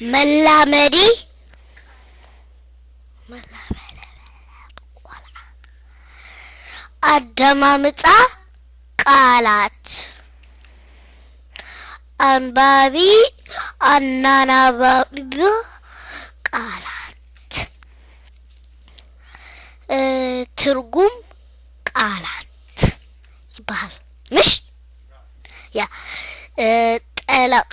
መላመዲ፣ መላመዲ ቆልዓ። ኣደማምጻ ቃላት። ኣንባቢ፣ ኣናናባቢ ቃላት። እ፣ ትርጉም ቃላት ይበሃል። ምሽ? ያ። እ፣ ጠለቐ፣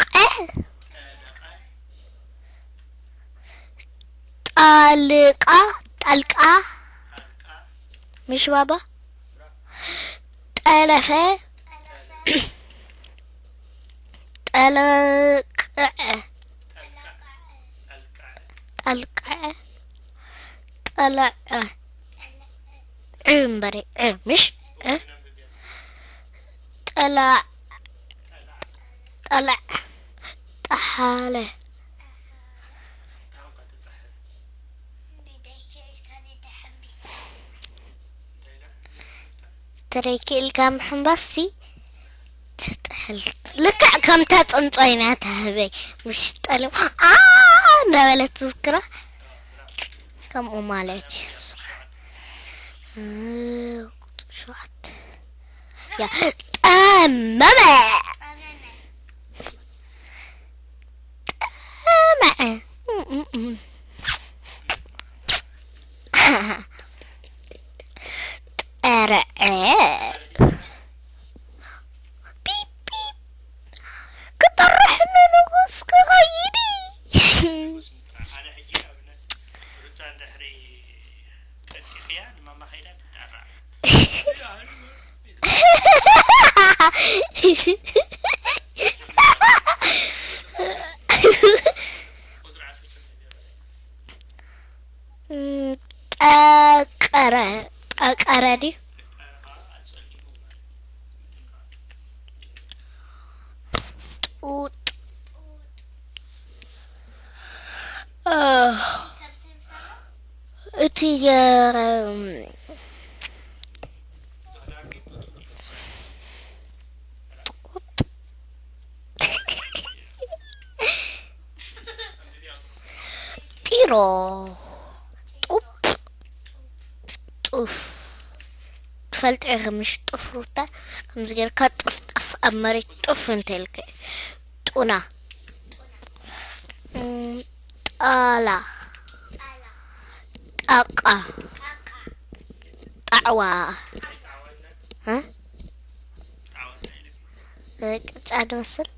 ጣልቃ፣ ጣልቃ። ምሽ ባባ? ጠለፈ፣ ጠለቅዐ፣ ጠልቀዐ፣ ጠለዐ፣ ዕ እምበሪ፣ ዕ፣ ምሽ? ዕ? ጠላዕ፣ ጠላዕ፣ ጠሓለ። ትረኪ ኢልካ ምሕምባስሲ ትጥሕል። ልክዕ ከምታ ጽንጾ ኢና ትህበይ። ምሽ ጠሊም፣ ኣ፣ እንዳበለት ትዝክራ። ከምኡ ማለት እዩ። እ፣ ቁጽሪ ሸውዓተ። ያ፣ ጠመመ። ጠመዐ። እም፣ እም፣ እም። ጠረዐ። ፒፕ፣ ፒፕ። ክጠርሕ ንንጉስ ክኸይድ። ኣነ ሕጂ ኣብነት ሩታ እንድሕሪ ጠጢኽያ ንማማ ከይዳ ትጣራዕ። ቁጽሪ ዓሰርተ ሰለስተ። እም፣ ጠቀረ፣ ጠቀረ ድዩ? ጡጥ። እ፣ እቲ የ-፣ ጡጥ። ጢሮ። ጡፕ። ጡፍ። ትፈልጢ ኢኺ ምሽ ጡፍ ሩታ? ከምዚ ጌርካ ጡፍ ጣፍ ኣብ መሬት ጡፍ እንተልከ። ጡና። እም፣ ጣላ። ጣቃ። ጣዕዋ። እ? እ፣ ቅጫ ድመስል።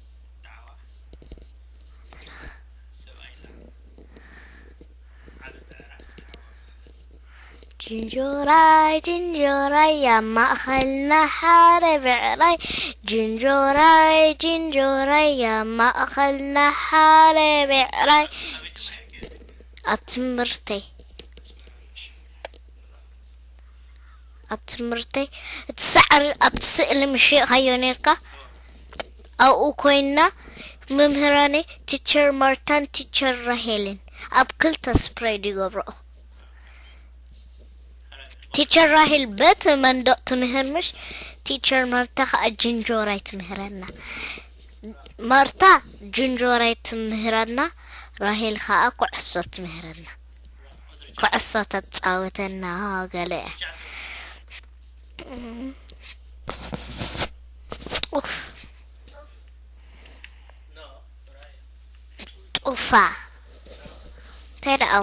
ጅንጆራይ፣ ጅንጆራይ፣ ኣብ ማእኸልና ሓደ ብዕራይ። ጅንጆራይ፣ ጅንጆራይ፣ ኣብ ማእኸልና ሓደ ብዕራይ። ኣብ ትምህርተይ፣ ኣብ ትምህርተይ፣ እቲ ሳዕሪ ኣብቲ ስእሊ ምሽ ርኢኻዮ ኔርካ? ኣብኡ ኮይና መምህራነይ ቲቸር ማርታን ቲቸር ራሄልን ኣብ ክልተ ስፕሬድ ይገብርኦ። ቲቸር ራሄል በቲ መንደቕ ትምህር ምሽ፣ ቲቸር ማርታ ከኣ ጅንጆራይ ትምህረና። ማርታ ጅንጆራይ ትምህረና፣ ራሄል ከኣ ኩዕሶ ትምህረና። ኩዕሶ ተጻወተና ገለ። ኡፍ። ጡፋ። እንታይ ደኣ?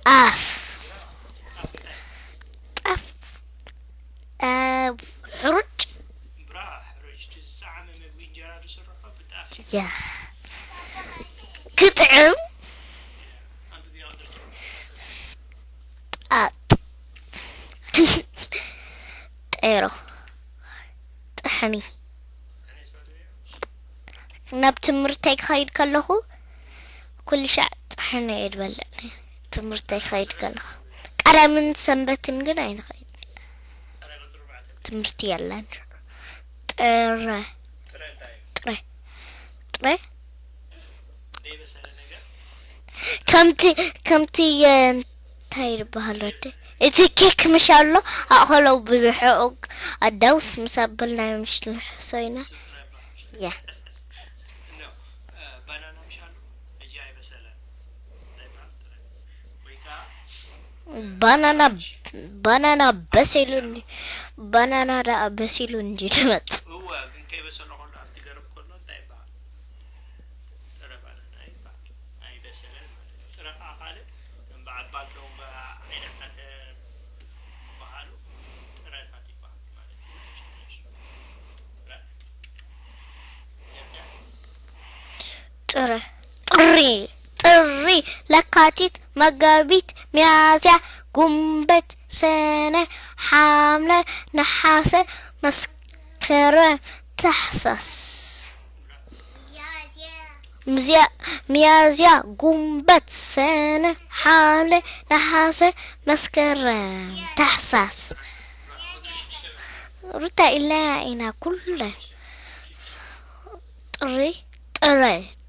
ጣፍ። ጣፍ። እ፣ ሕሩጭ። ያ። ክጥዕም። ጣጥ። ጤሮ። ጥሕኒ። ናብ ትምህርተይ ክኸይድ ከለኹ ኩሉ ሻዕ ጥሕኒ እየ ዝበልዕ። ትምህርተይ ክኸይድ ከለኹ። ቀዳምን ሰንበትን ግን ኣይንኸይድ። ትምህርቲ የለን። ጥረ። ጥረ። ጥረ። ከምቲ፣ ከምቲ የ-፣ እንታይ ይበሃል ወዲ? እቲ ኬክ ምሽ ኣሎ፣ ኣእኸሎ ብብሕኦ ኣዳውስ ምስ ኣበልናዮ ምሽ ንሕሶ ኢና። ያ። ባናና ባናና በሲሉ እንዲ ባናና ደኣ በሲሉ እንዲ ድመጽእ። እወ፣ ግን ከይበሰለ ከሎ ኣብቲ ገረብ ከሎ እንታይ ይበሃል? ጥረ ባናና ይበሃል። ኣይበሰለን ማለት እዩ። ጥረ ከዓ ካልእ ከም በዓል ባዶ፣ በ-፣ ዓይኒ ዓተር ዝበሃሉ ጥረታት ይበሃል ማለት እዩ። ጥረ። ጥረ፣ ጥሪ፣ ጥሪ፣ ለካቲት፣ መጋቢት፣ ሚያዝያ፣ ጉንበት፣ ሰነ፣ ሓምለ፣ ነሓሰ፣ መስከረም፣ ታሕሳስ። ምዝያ-፣ ሚያዝያ፣ ጉንበት፣ ሰነ፣ ሓምለ፣ ነሓሰ፣ መስከረም፣ ታሕሳስ። ሩታ ኢልና ኢና ኩለን። ጥሪ፣ ጥረ፣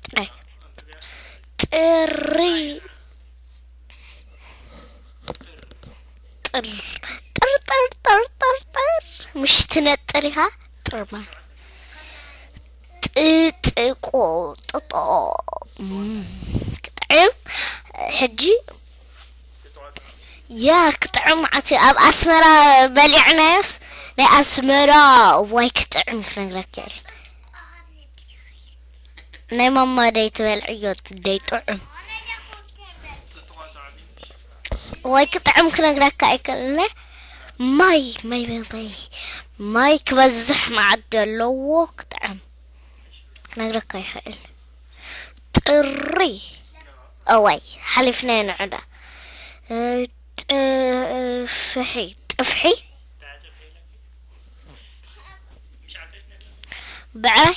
ጥረ፣ ጥሪ፣ ጥር፣ ጥር፣ ጥር፣ ጥር፣ ጥር፣ ጥር። ምሽ ትነጥር ኢኻ? ጥር ማለት ጥጥቆ፣ ጥጦ። እም፣ ክጥዕም። ሕጂ ያ ክጥዕም። መዓት ኣብ ኣስመራ በሊዕናዮስ፣ ናይ ኣስመራ ዋይ ክጥዕም ክነግረካ እየ። ናይ ማማ ደይ ትበልዕዮ ደይ ጥዑም። ዋይ ክጥዕም ክነግረካ ኣይክእልን። ማይ፣ ማይ፣ ማይ፣ ማይ፣ ማይ ክበዝሕ መዓት ዘለዎ ክጥዕም ክነግረካ ይኽእል። ጥሪ። እዋይ፣ ሓሊፍናዮ ንዑ ደኣ። እ፣ ጥፍሒ፣ ጥፍሒ። ብዕራይ።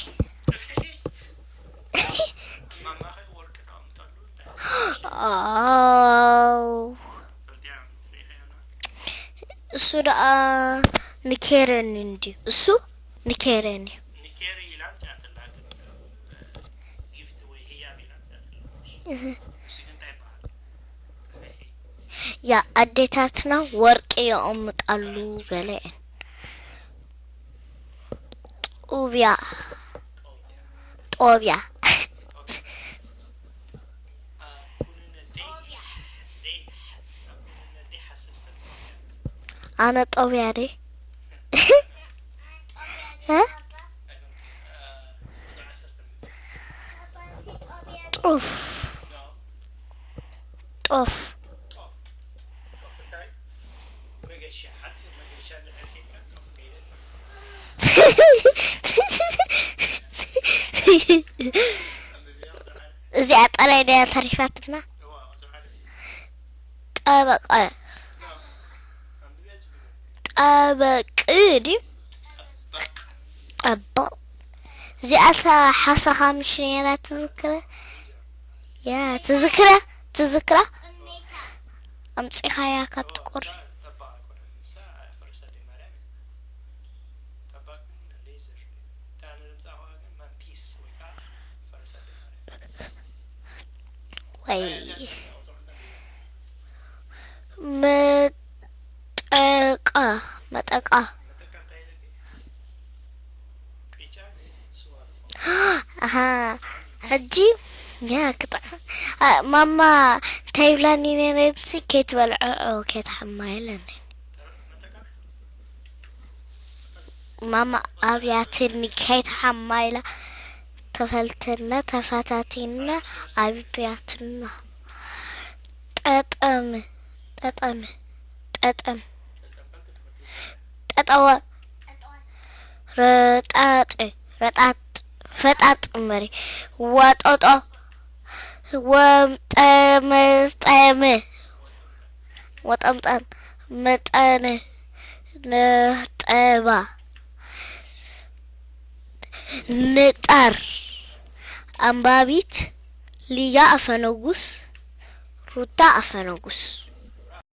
ኣው። እሱ ደኣ ንኬረኒ እንድዩ። እሱ ንኬረኒ። ያ ኣዴታትና ወርቂ የቐምጣሉ ገለአን። ጡብያ፣ ጦብያ። ኣነ ጦብያ ደይ። እ? ጡፍ። ጦፍ። እዚኣ ጥራይ ድያ ተሪፋትና? ጠበቐ። ጠበቅ ድዩ? ጠበቕ። እዚኣ እታ ሓሰኻ ምሽ ነይራ ትዝክረ? ያ፣ ትዝክረ? ትዝክራ? ኣምጺኻያ ካብ ትቁሪ። ወይ። መጠቃ፣ መጠቃ። ኣሃ፣ ሕጂ ያ ክጥዕም። ኣ፣ ማማ እንታይ ይብላኒ ነይረንሲ፣ ከይትበልዕዖ፣ ከይትሓማ ኢለኒ። ማማ ኣብያትኒ፣ ከይትሓማ ኢላ፣ ተፈልተና፣ ተፈታቲና፣ ኣብያትና። ጠጠም፣ ጠጠም፣ ጠጠም። ጠጠወ። ረጣጥ፣ ረጣጥ፣ ፈጣጥ እምበሪ። ወጦጦ፣ ወምጠመስጠም፣ ወጠምጠም፣ መጠን፣ ነጠባ፣ ንጣር። ኣንባቢት ሊያ ኣፈነጉስ፣ ሩታ ኣፈነጉስ።